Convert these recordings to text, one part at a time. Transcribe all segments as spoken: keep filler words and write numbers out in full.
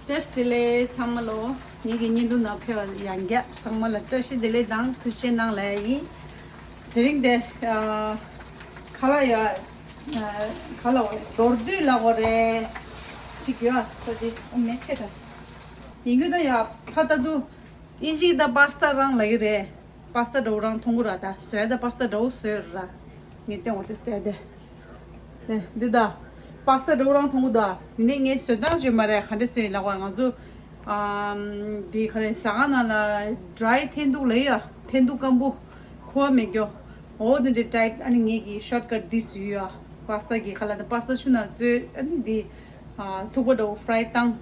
བཀྲ་ཤིས་བདེ་ལེགས་ཚང་མ་ལོ། ངེད་ཀྱི་བརྙན་ཐུང་ནང་ཕེབས་པ་ཡང་བསྐྱར་ཚང་མ་ལ་བཀྲ་ཤིས་བདེ་ལེགས་དང་ཐུགས་རྗེ་གནང་ལབ་ཡ་ཡིན། དེ་རིང་དེ་ཨ་ཁ་ལག་ཡ་ཨ་ཁ་ལག་མདོར་བསྡུས་ལབ་དགོས་རེད། ཅིག་ཡོད་ཨ་ཚོ་ཅིག་ཨོ་མེ་ཆེ་ད། ཡིན་རྒྱུ་ད་ཡ་ཕ་ད་དུ་ཨིན་ཇི་ད་པ་སི་ཏ་རང་ལབ་ཀྱི་རེད། པ་སི་ཏ་འདྲ་བོ་རང་མཐོང་གི་ར། ད་བཟོས་ད་པ་སི་ཏ་འདྲ་བོ་བཟོས་ར། ངས་བསྟན་འོ་དེ་སྟེ་དེ། དེ་འདི་ད། པ་སི་ཏ་འདྲ་བོ་རང་མཐོང་གི་འདུག་ཨ། ཡིན་ནའི་ངས་བཟོས་སྟངས་བརྗོད་མ་རེད། ག་འདྲ་བཟོས་ཡིན་ལབ་པ། ང་ཚོ་ཨམ་འདི་ག་རེ་ཟ་ཁང་ནང་ལ་ཌི་རའི་འཐེན་ཐུག་ལབ་ཡ། འཐེན་ཐུག་སྐམ་པོ། ཁུ་བ་མེད་རྒྱུ། འོ་དེ་འདྲའི་ཊའིབ། ཨ་ནི་ངེད་ཀྱི་ཤོཊ་ཀཊ་འདི་བཟོས་ཡོད་ཨ། པ་སི་ཏ་གི་ཁ་ལག་དང་པ་སི་ཏ་ཆུ་ནང་བཙོས། ཨ་ནི་འདི་ཨ་ཐུག་པ་འདྲ་བོ་ཕ་རའི་བཏང་།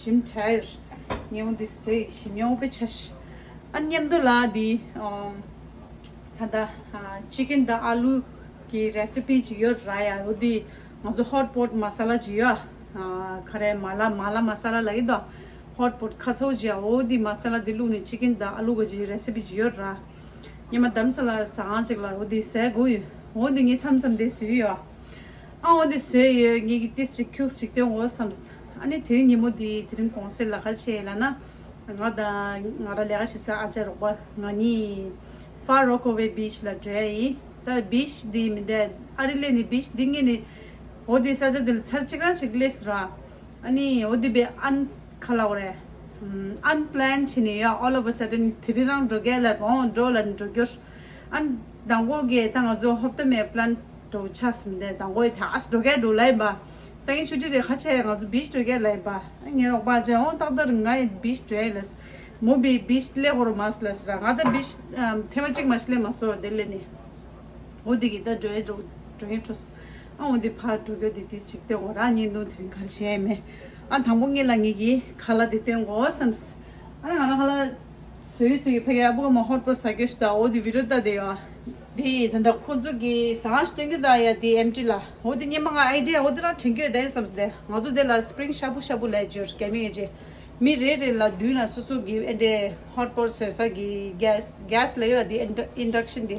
ཞིམ་དྲག་ཡོད། ཉེ་བོ་འདི་བཟོས་ཞིམ་ཉེ་བོ་དཔེ་ཆ་ཞིག་ཨ་མཉམ་དུ་ལ་འདི་ཨམ་ད་ལྟ་ཨ་ཅི་ཀན་དང་ཨ་ལུ་གི་རེ་སི་པི་ཅིག་ཡོད་ར་ཡ། འོ་འདི་ང་ཚོ་ཧོཊ་པོཊ་མ་ས་ལ་ཅིག་ཡོད་ཨ། ག་རེ་མ་ལ་མ་ལ་མ་ས་ལ་ལབ་ཀྱི་འདུག་ཧོཊ་པོཊ་ཁ་ཚ་བོ་ཅིག་ཡ། འོ་འདི་མ་ས་ལ་འདི་བླུགས་ནས་ཅི་ཀན་དང་ཨ་ལུ་གི་ཅིག་རེ་སི་པི་ཅིག་ཡོད་ར། ཉི་མ་དམ་ས་ལ་ཟ་ཁང་ཅིག་ལ་འོ་འདི་ཟས་དགོས་ཡོད། འོ་འདི་ངས་མཚམས་མཚམས་དེ་བཟོས་ཡོད། ཨ་འོ་འདི་བཟོས་ཡོད། ངེད་ཀྱི་ཏིས་ཅིག་ཁྱུགས་ཅིག་སྟོན་འོ་བསམས། ཨ་ནི་དེ་རིང་ཉིན་མོ་འདི་དེ་རིང་གུང་སེང་ལ་ག་རེ་བྱས་ཡོད་ལབ་ན། ང་དང་ང་རང་ལས་ཀ་བྱེད་ས་ཨ་ཅག་རོགས་པ་ང་གཉིས་ཧྥ་རོ་ཀོ་ཝེ་བྷི་ཆི་ལ་འགྲོ་ཡ་ཡིན། ད་བྷི་ཆི་འདི་མི་འདྲ་ཨ་རི་སླེབས་ནས་བྷི་ཆི་འདི་ངེད་ནི་འོ་འདི་ས་ཆ་འདི་ལ་ཚར་གཅིག་རང་ཅིག་སླེབས་སོང་ར། ཨ་ནི་འོ་དེ་བས་ཨན་ཁ་ལ་བ་རེད། ཨན་པི་ལན་བྱས་ནས་ཡ་all of a sudden དེ་རིང་རང་འགྲོ་གལ་ལ་རོང་འགྲོ་ལ་འགྲོ་རྒྱུར། ཨན་དང་པོ་གས་ད་ང་ཚོ་ཧོབ་ཏེ་མེད་པི་ལན་འགྲོ་ཆགས་སོང་། དེ་དང་པོ་ད་ཨས་འགྲོ་གལ་འགྲོ་ལ་ཡིན་པ། སང་ཉིན་ཆུ་ཊི་རེད་ཁ་ཆེ་ཡ། ང་ཚོ་བྷི་ཆི་འགྲོ་གལ་ལ་ཡིན་པ། ངའི་རོགས་པ་ཅན་འོ་ཏག་ཏག་རིང་ང་ཡི་བྷི་ཆི་འགྲོ་ཡ་ལ་མོ་བི་བྷི་ཆི་ལེ་ཧོ་རོ་མ་སི་ལ་སི་ར། ང་ད་བྷི་ཆི་ཐེངས་མ་གཅིག་མ་ཞིག་ལེ་མ་སོ་དེ་ལེ་ནི། འོ་དེ་གི་ད་འགྲོ་ཡ་འགྲོ་འགྲོ་ཡ་འཕྲོས། ཨ་འོ་དེ་ཕར་འགྲོ་རྒྱུ་དེ་དེ་ཞིག་སྟེ་འོ་ར་བརྙན་ཐུང་དེ་རིང་གར་བྱས་མེད། ཨ་དང་པོ་ངེད་ལ་ངེད་ཀྱི་ཁ་ལག་དེ་སྟོན་དགོས་བསམས། ཨ་ང་རང་ཁ་ལག་བཟོས་བཟོས་ཕ་གི་ཨ་བུ་ག་མ་ཧོཊ་པོཊ་ཟ་རྒྱུ་ཞིག་ད་འོ་དེ་བི་ཌི་ཡོ་ལྟ་དེ་ཡོད། དེ་ད་ལྟ་ཁོ་ཚོ་གི་ཟ་ཁང་ཞིག་སྟོན་རྒྱུ་ད་ཡ་དེ་ཨེམ་ཊི་ལ། འོ་དེ་སྙེ་མ་ང་ཨའི་ཌི་ཡ་འོ་དེ་རང་དྲན་གྱི་ཡོད་ད་ཡིན་བསམས་ཏེ། ང་ཚོ་དེ་ལ་སི་པི་རིང་ཤ་བུ་ཤ་བུ་ལས་འབྱོར་རྒྱ་མི་ངེད་ཅེ། མི་རེ་རེ་ལ་མདུན་ལ་སོ་སོ་གི་ཨེ་འདྲའི་ཧོཊ་པོཊ་བཟོ་ས་གི་གེ་སི་གེ་སི་ལབ་ཡོད་ར། དེ་ཨིན་ཌ་ཨིན་ཌག་ཤན་དེ།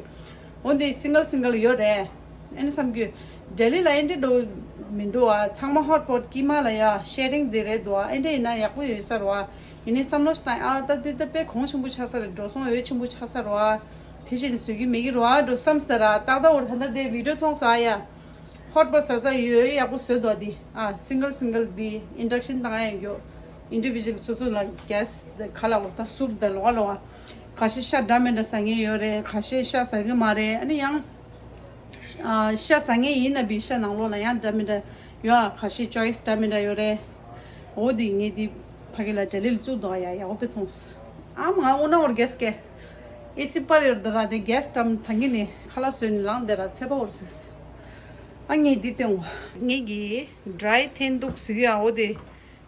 འོ་འདི་སིང་གལ་སིང་གལ་ཡོད་རེད། ཨེ་ནི་བསམ་རྒྱུ། ལྡི་ལི་ལ་ཨེ་འདྲ་འགྲོ་མི་འདུག་ཨ། ཚང་མ་ཧོཊ་པོཊ་དཀྱིལ་མ་ལ་ཡ་ཤེ་རིང་དེ་རེད་འདུག་ཨ། ཨེ་འདྲ་ཡིན་ན་ཡག་པོ་ཡོད་ས་རེད་བ། ཡིན་ནའི་བསམ་བློ་ཞིག་བཏང་ཨ་ད་དེ་ད་དཔེ་གོང་ཆེན་པོ་ཆགས་ས་རེད། འགྲོ་སོང་འོས་ཆེན་པོ་ཆགས་ས་རེད་བ། དེ་བཞིན་བཟོས་རྒྱུ་མེད་ཀྱི་རེད་བ་འགྲོ་བསམ་ས་ར། ཏག་ཏག་འོ་ད་ལྟ་དེ་བི་ཌི་ཡོ་མཐོང་ས་ཨ་ཡ། ཧོཊ་པོཊ་ཟ་ས་ཡོད་ཡག་པོ་བཟོས་འདུག་དེ། ཨ་སིང་གལ་སིང་གལ་དེ་ཨིན་ཌག་ཤན་བཏང་ཡ་ཡོད། ཨིན་ཌི་བི་ཇུ་ཨལ་སོ་སོ་ལ་གེ་སི་དེ་ག་ལ་འོ་ད་སུབ་དེ་ལོག་ལོག་ཨ། ཁ་ཤས་ཤ་འདྲ་མི་འདྲ་ཟ་མཁན་ཡོད་རེད། ཁ་ཤས་ཤ་ཟ་གི་མ་རེད། ཨ་ནི་ཡང་ཨ་ཤ་ཟ་མཁན་ཡིན་ན་བི་ཤ་ནང་ལོགས་ལ་ཡང་འདྲ་མི་འདྲ་ཡོད་ཨ། ཁ་ཤས་ཅོའི་སི་འདྲ་མི་འདྲ་ཡོད་རེད། འོ་དེ་ངས་དེ་ཕ་གི་ལ་ལྡི་ལི་ལ་བཙུགས་འདུག་ཡ་ཡག་པོ་དཔེ་མཐོང་སོང་། ཨ་མ་ང་འོ་ན་འོར་གེ་སི་ཀེ། ཨེ་སི་པར་ཡོར་ད་ར་དེ་གེ་སི་ཏམ་ཐང་གི་ནི་ཁ་ལག་བཟོས་ནི་ལངས་དེ་ར་ཚད་པ་འོར་སོང་། ཨ་ངས་འདི་སྟོན་འོ། ངས་ཀྱི་ཌི་རའི་འཐེན་ཐུག་བཟོས་ཡོད་ཨ། འོ་དེ།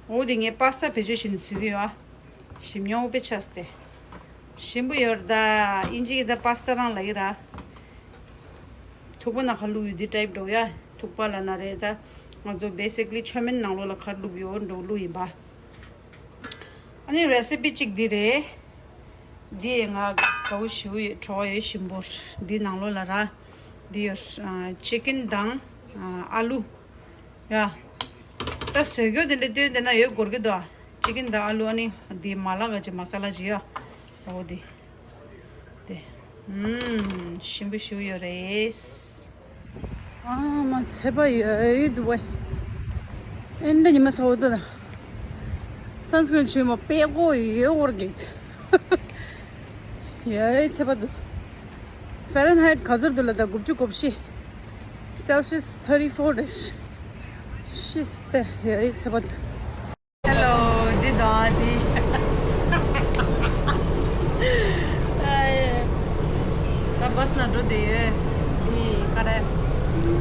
འོ་དེ་ངས་པ་སི་ཏ་བེད་སྤྱོད་བྱས་ནས་བཟོས་ཡོད་ཨ། ཞིམ་ཉོང་དཔེ་ཆགས་ཏེ། ཞིམ་པོ་ཡོད་ད། ཨིན་ཇི་གི་ད་པ་སི་ཏ་རང་ལ་ཡི་ར། ཐུག་པ་ནང་ཁ་བླུགས་ཡོད་དེ་ཊའིབ་འགྲོ་ཡ། ཐུག་པ་ལ་ན་རེད་ད། ང་ཚོ་བེ་སི་ཀ་ལི་ཆོ་མེན་ནང་ལོགས་ལ་ཁར་བླུགས་ཡོད་འགྲོ་བླུགས་ཡིན་པ། ཨ་ནི་རེ་སི་པི་གཅིག་འདི་རེད། འདི་ང་དགའ་བོ་ཞེ་པོ་ཡོད། བྲོ་བ་ཡོད་ཞིམ་པོ། འདི་ནང་ལོགས་ལ་ར། འདི་ཡོད། ཅི་ཀན་དང་ཨ་ལུ། ཡ། ད་བཟོས་རྒྱུ་དེ་འདྲ་སྟོན་དེ་ན་ཡོད་སྐོར་གི་འདུག་ཅི་ཀན་དང་ཨ་ལུ། ཨ་ནི་འདི་མ་ལ་ག་ཅི་མ་ས་ལ་ཅི་ཡ། འོ་དེ། དེ། ཨུམ། ཞིམ་པོ་ཞིག་ཡོད་རེད། ཨ་མ་ཚད་པ་ཡོད་འདུག་བས། ཨེ་འདྲ་ཉི་མ་ཚ་བོ་འདུག་ད། སན་སི་ཀྲིན་བྱུས་མ་པད་ཀོ་ཡོད་བོར་གེད། ཡོད་ཚད་པ་འདུག་ཧྥ་རན་ཧའེ་ཊི་ག་ཚོད་འདུག་ལ་ད་དགུ་བཅུ་གོ་བཞི། སེལ་སི་ཡས་ཐར་ཊི་ཕོར་རེད། ཤིས་ཏེ་ཡོད་ཚད་པ་འདུག་ཧེ་ལོ། འདི་དང་འདི། ད་བྷ་སི་ནང་འགྲོ་བསྡད་ཡོད། འདི་ག་རེ།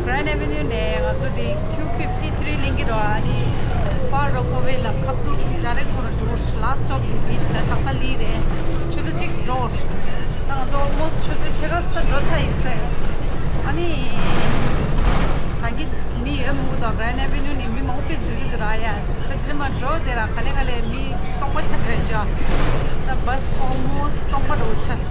གྷ་རན་ཌི་ཨེ་ཝེ་ནིའུ་ནས་ང་ཚོ་འདི་ཁྱུ་ཕིབ་ཊི་ཐི་རི་ལེན་གྱི་རེད། ཨ་ནི་ཧྥ་རོ་ཀོ་ཝེ་ལ་ཁ་ཐུག་ཌའི་རེག་ཁོ་ར་འགྲོ། ལ་སི་ཊོབ་དེ་བྷི་ཆི་ལ་ཏག་ཏག་ལི་རེད། ཆུ་ཚོད་གཅིག་འགྲོ། ད་ང་ཚོ་ཨོལ་མོ་སི་ཊི་ཆུ་ཚོད་ཕྱེད་ཀ་ཙམ་འགྲོ་ཚར་ཡིན་ཟེར། ཨ་ནི། ད་གིན་མི་ཡོད་མང་པོ་འདུག་གྷ་རན་ཌི་ཨེ་ཝེ་ནིའུ་ནས་མི་མང་པོ་དཔེ་འཛུལ་གྱི་འདུག་ར་ཡ། ད་དེ་མ་འགྲོ་དེ་ར་ག་ལེ་ག་ལེ་མི་སྟོང་པ་ཆགས་བསྡད་ཅག་ད་བྷ་སི་ཨོལ་མོ་སི་ཊི་སྟོང་པ་འགྲོ་ཆགས།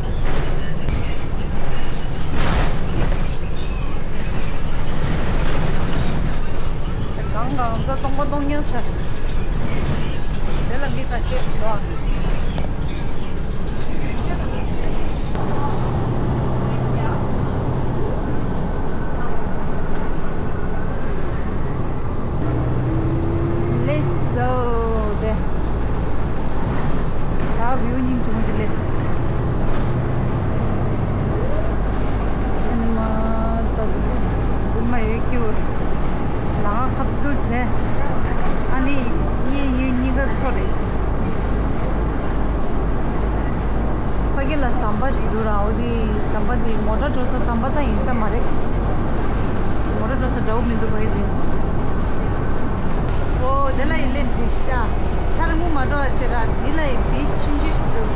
གང་གང་ད་སྟོང་པ་སྟོང་ཉག་ཆགས། བིའུ་སྙིང་རྗེ་མོ་དེ་ལས། ཨ་ནི་མ་ད་རྒྱུ་མ་ཡོད་ཀྱི་འུར། ལ་ཁ་ཁབ་ཏུ་བྱས། ཨ་ནི་གཡས་གཡོན་གཉིས་ཀ་མཚོ་རེད། ཕ་གི་ལ་ཟམ་པ་ཞིག་འདུག་ར། འོ་དེ་ཟམ་པ་དེ་མོ་ཊ་འགྲོ་ས་ཟམ་པ་ད་ཡིན་ས་མ་རེད། མོ་ཊ་འགྲོ་ས་འདྲ་བོ་མི་འདུག་ཕ་གི་དེ། ཨོ་དེ་ལ་ཡི་ལེན་འདི་ཤ། ཐར་མུ་མ་འགྲོ་བ་ཆེ་ར། འདི་ལ་ཡི་བིས་ཆུང་ཆུང་ཞིག་འདུག་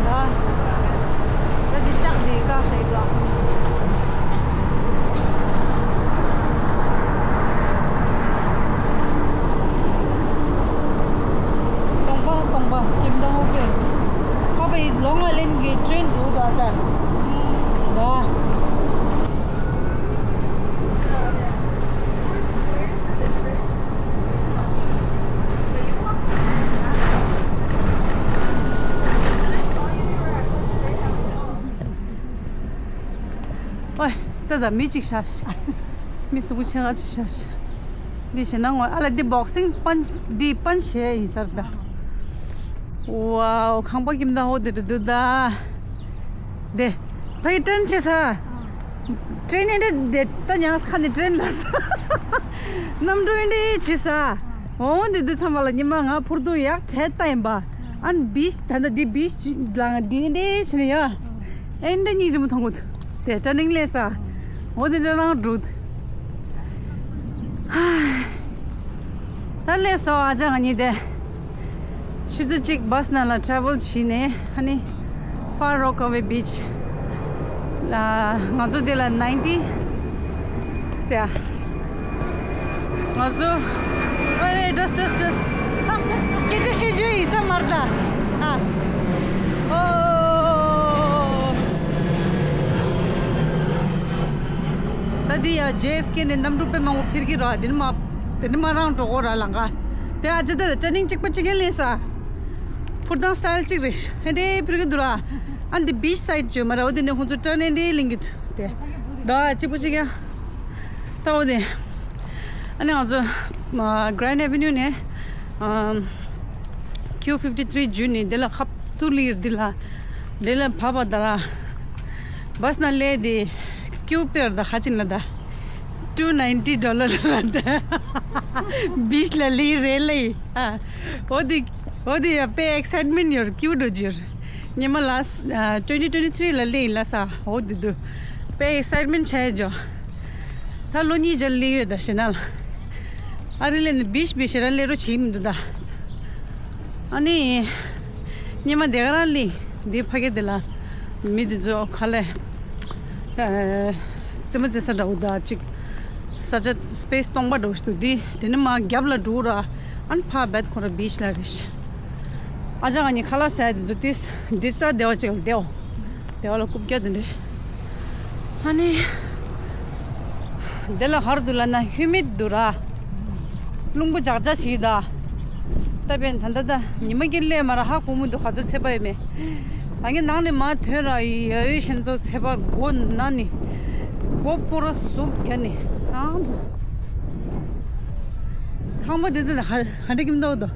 ད་ད་འདི་ལྕགས་འདི་བཀག་ཤ་ཡི་འདུག་སྟོང་པ་སྟོང་པ་ཀིམ་ཏང་ཧོ་ཀེར། ཁོ་པའི་ལོ་ལྔ་ལེན་གྱི་ཀྲེན་འགྲོ་དགའ་ཅན། ད། ཨོའི། ད་ད་མི་གཅིག་ཤ་ཤ། མི་སུ་གུ་ཆེ་ག་ཅིག་ཤ་ཤ། འདི་བྱས་ན་ངོ་ཨ་ལ་འདི་བོག་སིང་པན་འདི་པན་བྱས་ཡིན་ས་རེད་ད། ཝའོ། ཁང་པ་ཀིམ་ཏང་ཧོ་དེ་རེད་འདུག་ད། དེ། ཕ་གི་ཀྲེན་ཆེ་ས། ཀྲེན་ཨེ་འདྲ་དེ་ད་ཉག་ཁ་ནས་ཀྲེན་ལ་ས། གནམ་གྲུ་ཨེ་འདྲ་ཆེ་ས། འོ་འདི་འདི་ཚང་མ་ལ་ཉི་མ་ང་ཕུར་དུ་ཡག་བྲེད་ད་ཡིན་པ། ཨན་བིས་ད་ད་འདི་བིས་ལ་འདི་ཨེ་འདྲ་བྱས་ནས་ཡ། ཨེ་འདྲ་སྙིང་རྗེ་མོ་མཐོང་གོ། དེ་ཀྲ་ནིང་ལས་ས། འོ་དེ་འདྲ་རང་འགྲོ། ད་ལས་སོ་ཨ་ཅག་ང་གཉིས་དེ། ཆུ་ཚོད་གཅིག་བྷས་ནང་ལ་ཊེ་རེ་ཝལ་བྱས་ནས་ཨ་ནི་Far Rockaway Beach ལ། ང་ཚོ་དེ་ལ་ནའིན་ཊི་སྟེ། ང་ཚོ་ཨ་རེ་ཌོས་ཌོས་ཌོས། སྐད་ཆ་བཤད་རྒྱུ་ཡིན་ས་མ་རེད་ད། ཨ། ཨོ། ད་འདི་ཡ་ཇེ་ཨེཕ་ཀེ་ནས་གནམ་གྲུ་དཔེ་མང་པོ་འཕུར་གི་ར། དེ་ནི་མ་དེ་ནི་མ་རང་འགྲོ་གོ་ར་ལང་ག། དེ་ཨ་ཅག་ད་ཀྲ་ནིང་གཅིག་པ་གཅིག་གིས་ལེན་ས། འཕུར་སྟངས་སི་ཊལ་གཅིག་རེད། ཧེ་འདྲེ་འཕུར་གི་འདུག་ར། ཨ་འདི་བིས་སའིཌ་བརྗོད་མ་ར། འོ་དེ་ནས་ཁོང་ཚོ་ཀྲ་ནིང་འདྲེ་ལེན་གི་འདུག་དེ། ད་གཅིག་པ་གཅིག་ཡ། ད་འོ་དེ། ཨ་ནི་ང་ཚོ་Grand Avenue ནས་ཨམ། Q fifty three བརྒྱུད་ནས་དེ་ལ་ཁབ་ཏུ་ལིར་འདི་ལ། དེ་ལ་བབས་པ་ད་ར། བྷས་ནང་སླེབས་དེ། ཀིའུ་དཔེར་ད་ཧ་ཅིན་ལ་ད། two ninety dollar ལ་ད། བིས་ལ་ལི་རེད་ལེ། ཨ། འོ་དེ། འོ་དེ་ཡ་དཔེ་ཨེག་སའིཊ་མེན་ཡོད་ཀིའུ་འགྲོ་རྒྱུར། ཉི་མ་ལ་twenty twenty three ལ་སླེབས་ཡིན་ལ་ས། འོ་དེ་དུ། དཔེ་ཨེག་སའིཊ་མེན་ཆ་ཡ་ཇོ། ད་ལོ་གཉིས་རྒྱལ་ལི་ཡོད་ད་ཞེ་ན་ལ། ཨ་རི་ལེ་ནི་བིས་བིས་ཞེ་ར་ལེ་རོ་བྱེད་མི་འདུག་ད། ཨ་ནི། ཉི་མ་དེ་ག་རང་ལི། འདི་ཕ་གི་དེ་ལ། མི་དེ་ཚོ་ཁ་ལས། ཨ། རྩེད་མོ་རྩེ་ས་འདྲ་བོ་ད་ཅིག་ས་ཆ་སི་པེ་སི་སྟོང་པ་འདྲ་བོ་ཞིག་འདུག་འདི་དེ་ནི་མ་རྒྱབ་ལ་འགྲོ་ར། ཨ་ནི་ཕ་བད་ཁོ་ར་བིས་ལ་རེད། ཨ་ཅག་ང་གཉིས་ཁ་ལག་ཟས་དེ་ཚོ་ཏིས་འདི་རྩ་བདེ་བ་ཅིག་ལ་བདེ་བ། བདེ་བ་ལ་རྐུབ་བཀྱག་དེ་འདྲས། ཨ་ནི། འདི་ལ་ག་རེ་འདུག་ལབ་ན་ཧུ་མིད་འདུག་ར། རླུང་བུ་འཇག་འཇག་ཞིག་ད། ད་བན་ད་ད་ད་ཉི་མ་ཀྱི་ལས་མ་ར་ཧ་གོ་མི་འདུག་ག་ཚོད་ཚད་པ་ཡོད་མེད། ཨ་ངའི་ནང་ནས་མ་ཐོན་ར་ཡ་ཡོད་ཤན་ཚོ་ཚད་པ་མགོ་ན་ནི། མགོ་སྤོ་ར་ཟུག་རྒྱ་ནི། ཨང་། ཁང་པ་འདི་འདི་ཧ་ཧ་འདྲ་གིམ་འདུག་དོ།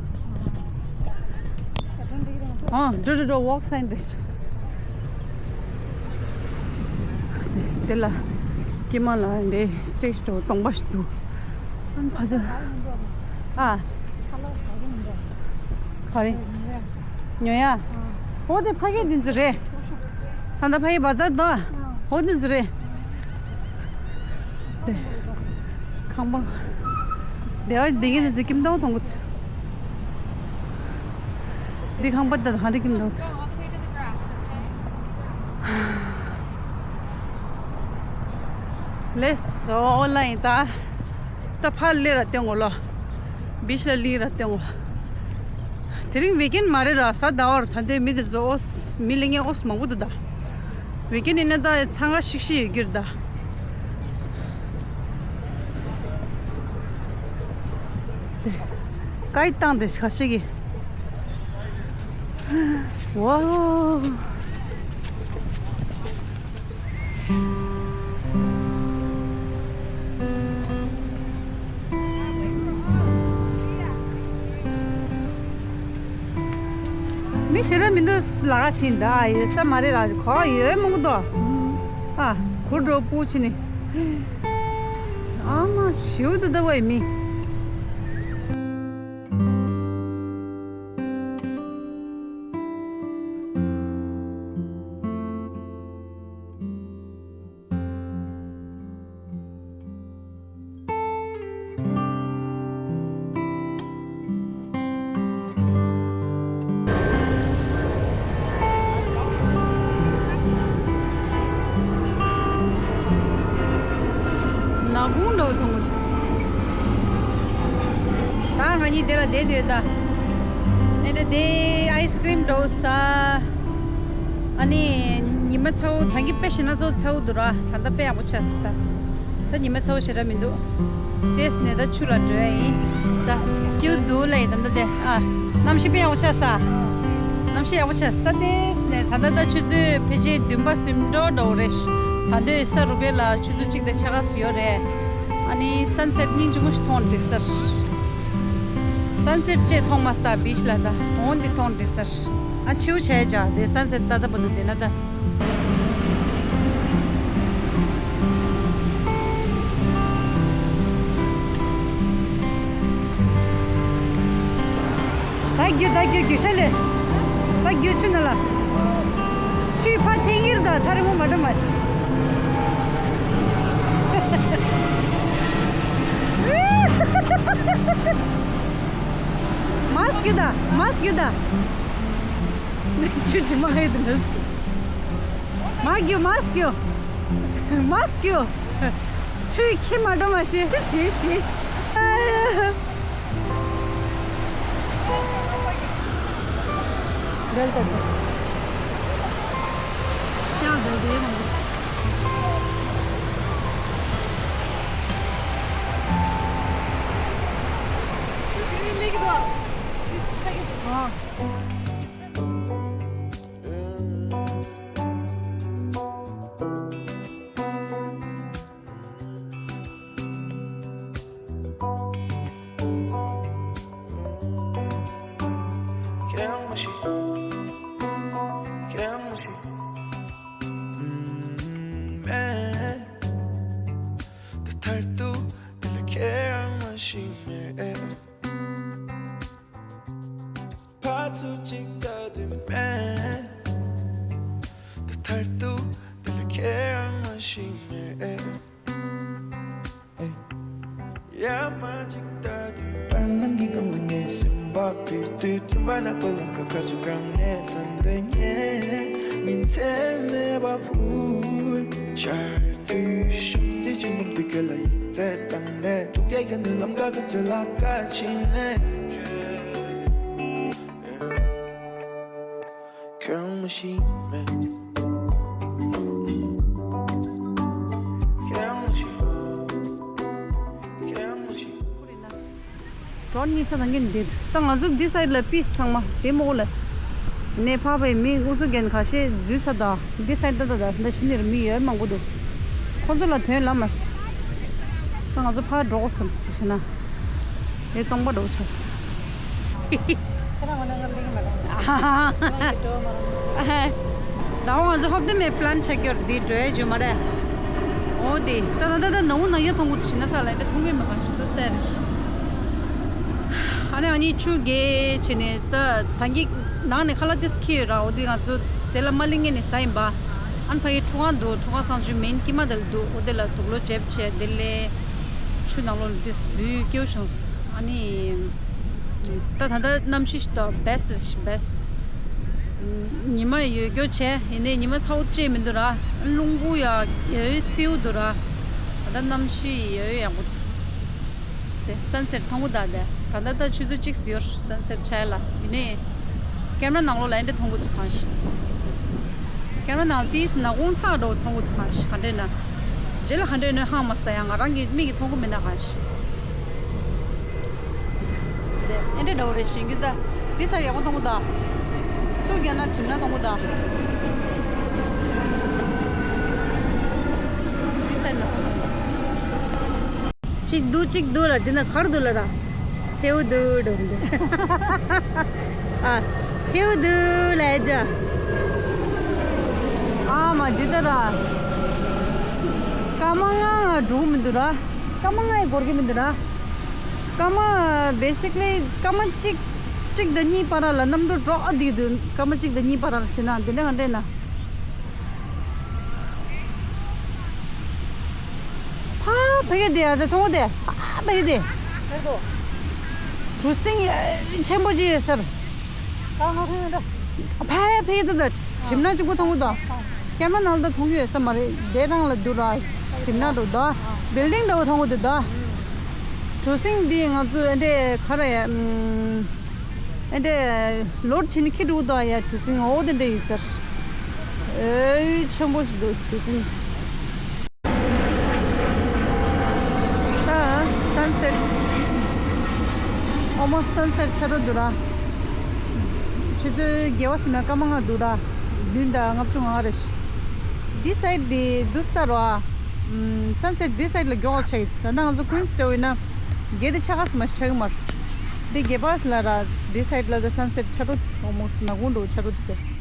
ཨ་འགྲོ་འགྲོ་འགྲོ་ཝོག་སའིན་འདི། དེ་ལ་ཀྱེ་མ་ལ་འདི་སི་ཊེ་ཇི་དུ་སྟོང་པ་ཞིག་འདུག་ཨ་ཕ་ཆུ། ཨ། ག་རེ། ཉོ་ཡ། འོ་དེ་ཕ་གི་འདི་ཚོ་རེད། ད་ལྟ་ཕ་གི་བ་ཛར་དོ། འོ་འདི་ཚོ་རེད། དེ། ཁང་པ། དེ་བ་འདི་གི་འདི་ཚོ་ཀྱེ་མ་འདུག་མཐོང་གི། འདི་ཁང་པ་ད་ཧ་འདྲ་ཀྱེ་མ་འདུག་ལེས་སོ་ལ་ཡིན་ད། ད་ཕར་ལི་ར་སྟོན་གོ་ལོ། བིས་ལ་ལི་ར་སྟོན་གོ། དེ་རིང་ཝིག་ཨེན་མ་རེད་ར། གཟའ་ཟླ་བར་ད་ལྟའི་མི་དེ་ཚོ་ཨོས་མི་ལེན་མཁན་ཨོས་མང་པོ་འདུག་ད། ཝིག་ཨེན་ཡིན་ན་ད་འཚང་ཁ་ཤིག་ཤིག་ཡོད་ཀྱི་རེད་ད། སྐད་བཏང་དེ་ཁ་ཤས་ཀྱིས། ཝའོ། ཞེ་དྲག་མི་འདུག་ལ་ཁ་ཕྱིན་ད་ཡོད་ས་མ་རེད་ལ་གོ་ཡོད་མང་པོ་འདུག་ཨ་གུར་འགྲོ་སྤུ་ཕྱིན་ནི། ཨ་མ་ཞིའུ་འདུག་ད་བའི་མི། ནག་ཁུང་འདྲ་བོ་མཐོང་གི་འདུག་ད་ང་གཉིས་དེ་ལ་བསྡད་དུས་ད། ཨེ་འདྲ་དེ་ཨའི་སི་ཀྲིམ་འདྲ་བོ་ཟ། ཨ་ནི་ཉི་མ་ཚ་བོ་ད་གིན་དཔེ་ཞེ་ན་ཚ་བོ་ཚ་བོ་འདུག་ར། ད་ལྟ་དཔེ་ཡག་པོ་ཆགས་སོང་ད། ད་ཉི་མ་ཚ་བོ་ཞེ་དྲག་མི་འདུག་དེས་ནས་ད་ཆུ་ལ་འགྲོ་ཡ་ཡིན། ད་སྐྱིད་འདུག་ལ་ཡིན་ད་ད་དེ་ཨ། གནམ་གཤིས་དཔེ་ཡག་པོ་ཆགས་ས། གནམ་གཤིས་ཡག་པོ་ཆགས་ས། ད་དེས་ནས་ད་ད་ད་ཆུ་ཚོད་ཕལ་ཆེར་བདུན་པ་ཟིན་འགྲོ་འགྲོ་རེད། ད་དུང་ས་རུབ་པའི་ལ་ཆུ་ཚོད་གཅིག་དང་ཕྱེད་ཀ་ཙམ་ཡོད་རེད། ཨ་ནི་སན་སེཊ་སྙིང་རྗེ་མོ་ཞིག་མཐོང་འགྲིག་ས་རེད། སན་སེཊ་ཅེས་མཐོང་མ་སྟ་བིཆ་ལ་ད་འོང་འདི་མཐོང་འདི་སར། ཨ་ཆིའུ་བྱས་ཀྱང་དེ་སན་སེཊ་ཏ་ཏ་པོ་འདུག་དེ་ན་ད། ད་རྒྱུ་ད་རྒྱུ་རྒྱུ་ཤ་ལེ། ད་རྒྱུ་ཆུ་ན་ལ། ཆུའི་ཕ་ཐེངས་ཡིར་ད་ཐ་རི་མོ་མ་འགྲོ་མ་ཤི། མ་སྐྱུ་ད། མ་སྐྱུ་ད། ཆུ་ཇི་མ་ཧེ་དུ་འདུག་མ་སྐྱུ། མ་སྐྱུ། མ་སྐྱུ། ཆུའི་ཁྱི་མ་འགྲོ་མ་ཤེས་ཤེས་ཤེས། རེད་ད་ད། ཤ་འདྲ་རེད་མ་འདུག་ཨ། ཕར་ཚུར་གཅིག་ལྟ་དུས་མེད། ད་མཐར་ཐུག་འདི་ལ་ཁྱེད་རང་མ་ཤེས་མེད། ཡ་མ་གཅིག་ལྟ་དུས་བར་སྣང་གི་སྒང་ལ་ངའི་སེམས་པ་འཕེར་དུས་དྲན་པ་ནག་པོ་ལམ་ཁ་ཁ་ཚུར་གང་ནས་ད་འདོད་ཉེ་ཉིན་མཚན་མེད་པ་ཕུལ་ཆར་དུས་ཤུགས་རྩེ་ཆེན་པོ་འདི་ག་ལ་ཡིག་ཚད་བཏང་ནས་ཐུག་རྒྱ་ག་ནས་ལམ་ཁ་ག་ཚོད་ལ་ཁ་ཕྱིན་ནས། ཁྱོད་མ་ཤེས་མེད། ཁྱོད་མ་ཤེས། ཁྱོད་མ་ཤེས། ཌོ་རོན་གཉིས་ས་དང་གིན་འདེབས། ད་ང་ཚོ་འདི་སའིཌ་ལ་པིས་ཚང་མ་དེ་མོ་ལ། ནས་ཕག་པའི་མི་ཨུ་ཚུགས་རྒན་ཁ་ཤས་འཛུལ་ཚར་ད། འདི་སའིཌ་ད་ད་ད་ད་ཤི་ནི་རུ་མི་ཡོད་མང་པོ་འདུག་ཁོ་ཚོ་ལ་དོན་ལ་མ་ཟད། ད་ང་ཚོ་ཕར་འགྲོ་དགོས་བསམ་ཞིག་ཤི་ན། ངས་སྟོང་པ་འགྲོ་ཆོག་ཁྱེད་རང་ངོ་ནས་ང་ལེགས་མ་རེད། ང་ཡི་འགྲོ་མ་རུང་། ད་འོ་ང་ཚོ་ཧོབ་སྟེ་མེད་པི་ལན་ཆགས་ཀྱོར་འདི་འགྲོ་ཡས་བརྗོད་མ་རེད། འོ་དེ་ད་ད་ད་ད་ནང་ནང་ཡོད་མཐོང་གི་འདུག་ཤི་ན་ས་ལ་འདི་མཐོང་གི་མེད་ག་ཤི་འདུག་སྟེར། ཨ་ནི་ཨ་ནི་ཆུ་རྒྱས་བྱས་ནས་ད་ད་གིན་ནང་ནས་ཁ་ལག་ཏིས་ཁྱེར་ཡོད་ར། འོ་དེ་ང་ཚོ་དེ་ལ་མ་ལིང་ངེ་ནས་ཟ་ཡིན་པ། ཨ་ནི་ཕ་གི་ཁྲུ་གང་འདུག་ཁྲུ་གང་སང་ཆུ་མིན་ཀི་མ་དེ་ལ་འདུག་འོ་དེ་ལ་དུག་ལོག་བྱེད་བྱས་དེ་ལས་ཆུ་ནང་ལོགས་ལ་ཏིས་འཛུལ་སྐྱེའུ་བྱུང་། ཨ་ནི་ད་ད་ལྟ་གནམ་གཤིས་ཤིག་ད་བེསི་རེད་བེསི། ཉི་མ་ཡོད་རྒྱུ་བྱས་ཡིན་ནའི་ཉི་མ་ཚ་བོ་ཅེས་མི་འདུག་ར། རླུང་བུ་ཡ་ཡོད་སེའུ་འདུག་ར། ད་ལྟ་གནམ་གཤིས་ཡོད་ཡག་པོ་འདུག་དེ་སན་སེཊ་མཐོང་གི་ད་དེ་ད་ལྟ་ད་ཆུ་ཚོད་གཅིག་ཡོད་སན་སེཊ་ཆ་ལ་ཡིན་ནའི་ཀེམ་ར་ནང་ལོགས་ལ་ཨེ་འདྲ་མཐོང་གི་འདུག་གང་ཞིག་ཀེམ་ར་ནང་ཏིས་ནག་ཁུང་ཚ་འགྲོ་མཐོང་གི་འདུག་གང་ཞིག་ག་འདྲས་ན། རྗེས་ལ་ག་འདྲས་ནོ་ཧང་མ་སྟ་ཡང་ང་རང་གི་མིག་གིས་མཐོང་གི་མེད་ན་གང་ཞིག་དེ་ཨེ་འདྲས་འདྲ་བོ་རེད་ཞེན་རྒྱུ་ད། འདི་ས་ཡག་པོ་མཐོང་གི་ད། ཚུར་རྒྱག་ན་གྲིམ་ན་མཐོང་གི་ད། འདི་ས་ན་མཐོང་གི་ད། གཅིག་འདུག་གཅིག་འདུག་ལ་འདི་ན་གར་འདུག་ལ་ར། ཐེའུ་འདུག་འགྲོ་འདུག་ཨ། ཁེའུ་དུ་ལས་ཇ། ཨ་མ་འདི་ལྟ་ར། སྐར་མ་ལྔ་འགྲོ་གི་མི་འདུག་ར། སྐར་མ་ལྔ་ཡི་འགོར་གི་མི་འདུག་ར། སྐར་མ་basically སྐར་མ་གཅིག་གཅིག་དང་གཉིས་བར་ལ་གནམ་གྲུ་འགྲོ་ཨ་འདི་འདུག་སྐར་མ་གཅིག་དང་གཉིས་བར་ལ་ཕྱིན་ན་འདི་འདྲ་ག་འདྲ་ན། ཕ་ཕ་གི་དེ་ཨ་ཅག་མཐོང་གི་དེ་ཕ་ཕ་གི་དེ། གྲུ་གཟིངས་ཆེན་པོ་ཅིག་ཡོད་ས་རེད། ཕ་ཕ་གི་དེ་ད་གྲིབ་ནག་གཅིག་པོ་མཐོང་གི་དོ། ཀེམ་ར་ནང་ལ་ད་མཐོང་གི་ཡོད་ས་མ་རེད། དེ་རང་ལ་འདུག་ར། གྲིབ་ནག་འདྲ་བོ་དོ། བིལ་ཌིང་འདྲ་བོ་མཐོང་གི་འདུག་དོ། གྲུ་གཟིངས་འདི་ང་ཚོ་ཨེ་འདྲས་ག་རེ་ཡ། ཨེ་འདྲས་ལོར་ཕྱིན་ཁྱི་འགྲོ་དོ་ཡ། གྲུ་གཟིངས་འོ་དེ་འདྲས་ཡིན་ཟེར། ཨེ་ཆེན་པོ་ཞིག་འདུག་གྲུ་གཟིངས། ད་sunset almost sunset ཆགས་འགྲོ་འདུག་ར། ཆུ་ཚོད་བརྒྱད་པ་ཟིན་ན་སྐར་མ་ལྔ་འདུག་ར། བདུན་དང་ལྔ་བཅུ་ང་ལྔ་རེད། འདི་side འདི་འདུག་སྟེར་བ། ཨམ་sunset འདི་side ལ་མགྱོགས་ཆགས་ཡིན། ད་ལྟ་ང་ཚོ་Queens འདྲ་བོ་ཡིན་ན་བརྒྱད་དང་ཕྱེད་ཀ་ཙམ་མ་ཆགས་ཀྱི་མ་རེད། འདི་བརྒྱད་པ་ལ་ར་འདི་side ལ་ད་sunset ཆགས་འགྲོ་almost ནག་ཁུང་འདྲ་བོ་ཆགས་འགྲོ་འདུག་ཟེར།